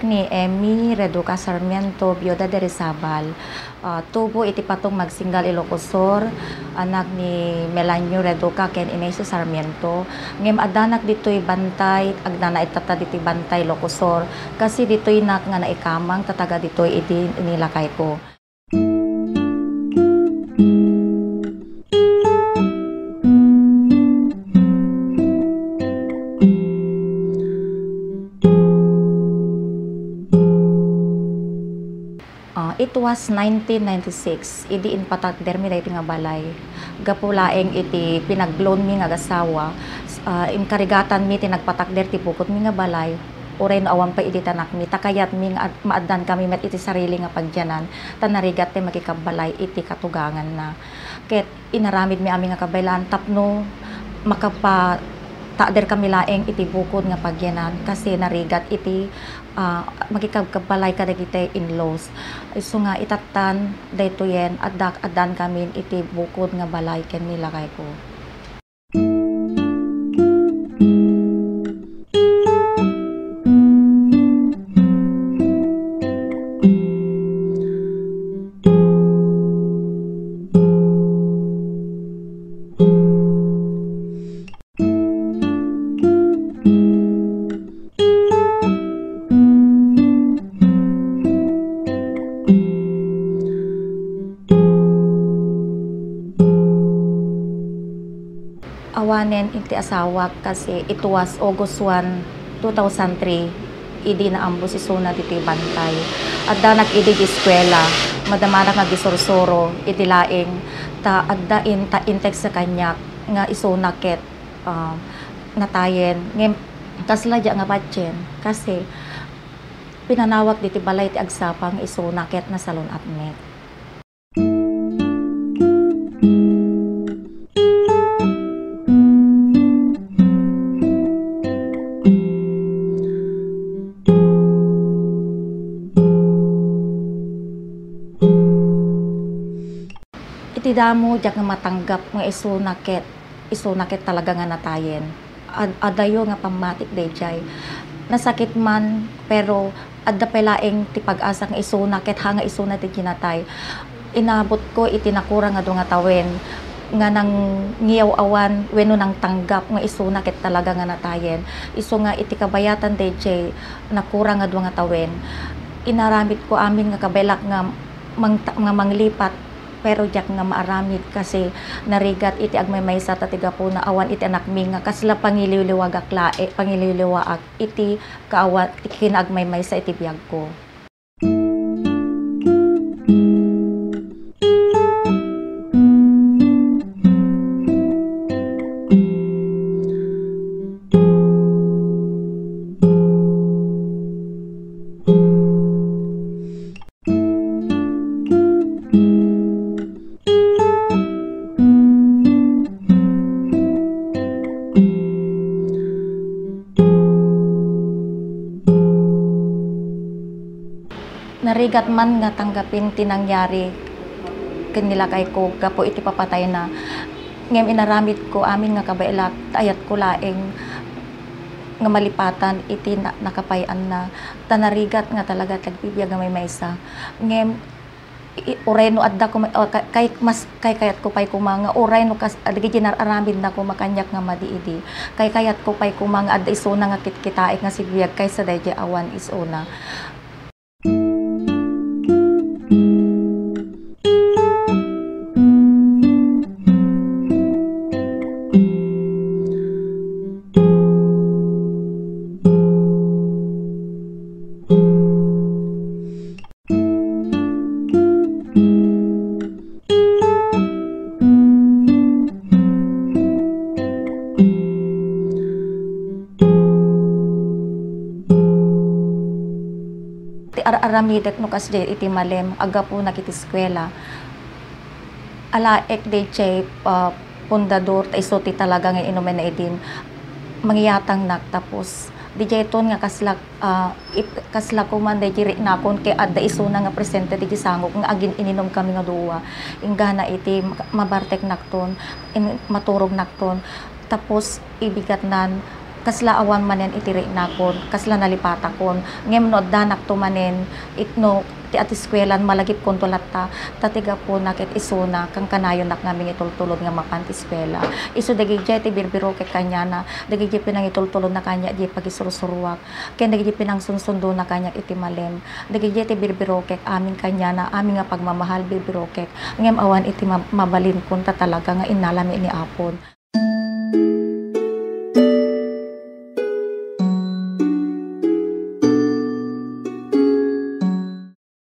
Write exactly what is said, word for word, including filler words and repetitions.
Ni Emmy Reduca Sarmiento, Viuda de Rizabal. Ah, tubo iti Patong Magsinggal, Ilocos Sur, anak ni Melanio Reduca ken Inesio Sarmiento. Ngem addanak ditoy Bantay, agdana itatta ditoy Bantay, Ilocos Sur. Kasi ditoynak nga naikamang, ta taga ditoy idi ni lakayko. Ah, it was nineteen ninety-six, idi impatakdermi daytoy nga balay. Gapu laeng iti pinag-loanmi nga agasawa, s-, ah, inkarigatanmi ti nagpatakder ti bukodmi nga balay, uray no awan pay idi ti anakmi, ta kayatmi nga ad-, maaddankami met iti sarili nga pagyanan, ta narigat ti makikabbalay iti katuganganna. Ket inaramidmi amin nga kabaelan tapno makapatakderkami laeng iti bukod nga pagyanan, kasi narigat iti, ah, makikabkabbalay kadagiti in-laws. Isu nga itattan daytoyen, addak-, addankamin iti bukod nga balay ken ni lakayko. Awanen iti asawak kasi it was August one, two thousand three, idi naambos isuna ditoy Bantay. Addanak idi di eskuela, madamanak nga agisursuro idi laeng ta adda in-, ta in-text sa kaniak nga isuna ket, ah, natayen. Ngem kasla diak nga patien kasi pinanawak ditoy balay ti agsapa nga isuna ket nasalun-at met. Iti damo, diak nga matanggap nga isuna ket, isuna ket talaga nga natayen. Ad-, adayo nga pammatik daydiay. Nasakit man, pero adda pay laeng ti pag-asa nga isuna ket ha nga isuna ti natay. Inabotko iti nakurang nga dua nga tawen nga nangiyaw-awan wenno nangtanggap nga isuna ket talaga nga natayen. Isu nga iti kabayatan daydiay nakurang nga dua nga tawen, inaramidko amin nga kabaelak nga mangta-, nga manglipat, pero diak nga maaramid kasi narigat iti agmaymaysa ta ti gapuna awan iti anakmi nga kasla pangiliwliwagak lae-, pangiliwliwaak iti kaawan, iti kinaagmaymaysa iti biagko. Narigat man nga tanggapin ti nangyari ken ni lakayko gapu iti papatayna. Ngem inaramidko amin nga kabaelak, ta ayatko laeng nga malipatan iti na-, nakapay-anna. Ta narigat nga talaga ti agbibiag nga maymaysa. Ngem, i-, uray no adda koma-, o, ka-, kay-, mas kaykayatko pay koma nga uray no kas-, dagiti nar-aramidna koma kaniak nga madi idi. Kaykayatko pay koma nga adda isuna nga kitkitaek nga sigbiag kaysa daydiay awan isuna. Ti ar-aramidek no kasdiay iti malem, aggapunak iti eskuela. Alaek daydiay, ah, pundador, ta isu ti talaga nga inumenna idin. Mangiyatangnak, tapos daydiayton nga kasla, ah, ip-, kasla koman daydiay riknakon ket adda isuna nga presente daydiay sangok nga agin-ininumkami nga dua. Inggana iti mak-, mabarteknakton, in-, maturognakton. Tapos ibigatnan, Kasla awan manen iti riknakon, kasla nalipatakon. Ngem no addanakto manen, it-, no ti atiskuelan, malagipkonto latta, ta ti gapuna ket isuna, kankanayonak nga mangitultulod nga mapan ti eskuela. Isu dagiti birbirokek kaniana, dagiti pinangitultulodna kaniak diay pagisursuruak, ken dagiti pinangsunsundona kaniak iti malem, dagiti birbirokek amin kaniana, amin nga pagmamahal, birbirokek, ngem awan iti ma-, mabalinkon ta talaga nga innalami ni Apon.